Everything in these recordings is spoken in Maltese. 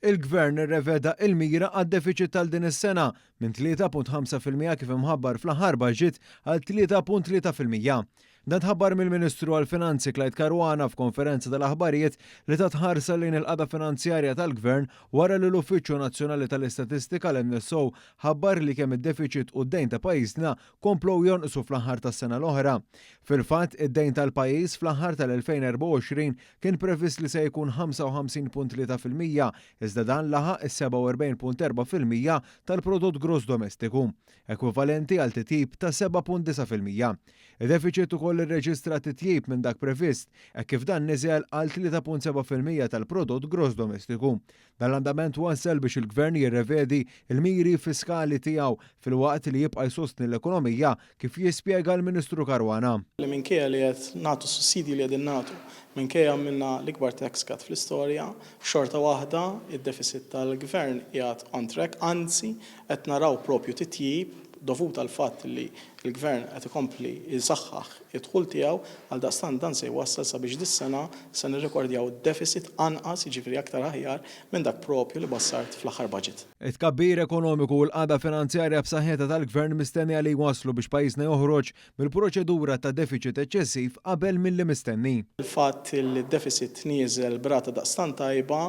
Il-Gvern irreveda il-mira għad-defiċit tal din is-sena minn 3.5% kif imħabbar fl-aħħar budget għal 3.3%. Dan tħabbar mill-Ministru għall-Finanzi Clyde Caruana f'konferenza tal-aħbarijiet li tat ħarsa lejn il-qagħda finanzjarja tal-Gvern wara li l-Uffiċċju Nazzjonali tal-Istatistika, l-NSO, ħabbar li kemm id-defiċit u d-dejn ta' pajjiżna komplew jonqsu fl-aħħar tas-sena l-oħra. Fil-fatt, id-dejn tal-pajjiż fl-aħħar tal-2024 Kien previst li se jkun 55.3%, iżda dan laħaq is-47.4% tal-prodott gross domestiku, ekwivalenti għal titjib ta' 7.9%. Id-defiċit ukoll irreġistra titjib minn dak previst, hekk kif dan niżel għal 3.7% tal-prodott gross domestiku. Dan l-andament wassal biex il-Gvern jirrevedi l-miri fiskali tiegħu filwaqt li jibqa' jsostni l-ekonomija kif jispjega l-Ministru Caruana. Li minkejja li qed nagħtu s-sussidji li qegħdin nagħtu, minkejja għamilna l-ikbar tax cut fl-istorja, xorta waħda id-deficit tal-Gvern qiegħed on track, anzi qed naraw propju titjib dovut għall-fatt li l-Gvern qed ikompli jsaħħaħ id-dħul tiegħu, għaldaqstant dan se jwassal sabiex dis-sena se nirrekordjaw deficit anqas, jiġifieri aktar aħjar, minn dak propju li bassart fl-aħħar budget. It-tkabbir ekonomiku u l-qagħda finanzjarja b'saħħitha tal-Gvern mistennija li jwasslu biex pajjiżna joħroġ mill-proċedura ta' defiċit eċċessiv qabel milli mistenni. Il-fatt li d-deficit nieżel b'rata daqstant tajba,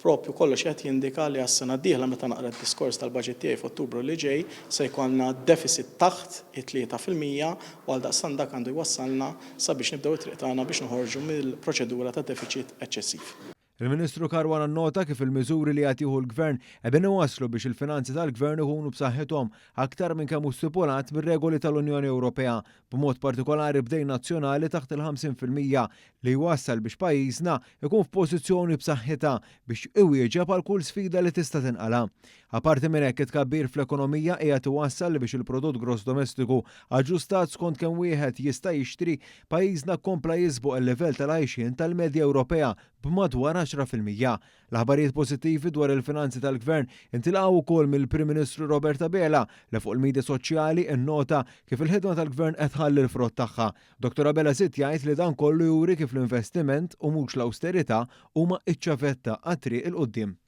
propju kollox qed jindika li għas-sena d-dieħla meta naqra d-diskors tal-budget tiegħi f'Ottubru li ġej se jkollna deficit taħt it-3% u għaldaqstant dak għandu jwassalna sabiex nibdew it-triq tagħna biex noħorġu mill-proċedura ta' defiċit eċċessiv. Il-Ministru Caruana nnota kif il-miżuri li qed jieħu l-Gvern qegħdin iwasslu biex il-finanzi tal-Gvern ikunu b'saħħithom aktar minn kemm hu stipulat mir-regoli tal-Unjoni Ewropea, b'mod partikolari b'dejn nazzjonali taħt il-50% li jwassal biex pajjiżna jkun f'pożizzjoni b'saħħitha biex iwieġeb għal kull sfida li tista' tinqala'. Apparti minn hekk, it-tkabbir fl-ekonomija qiegħed iwassal biex il-prodott gross domestiku aġġustat skont kemm wieħed jista' jixtri, pajjiżna kompla jisboq il-livell tal-għajxien tal-medja Ewropea b'madwar 10%. L-aħbarijiet pożittivi dwar il-finanzi tal-Gvern intilqgħu wkoll mill-Prim Ministru Robert Abela li fuq il-midja soċjali nnota kif il-ħidma tal-Gvern qed tħalli l-frott tagħha. Dottor Abela żied jgħid li dan kollu juri kif l-investiment u mhux l-awsterità huma ċ-ċavetta għat-triq 'il quddiem.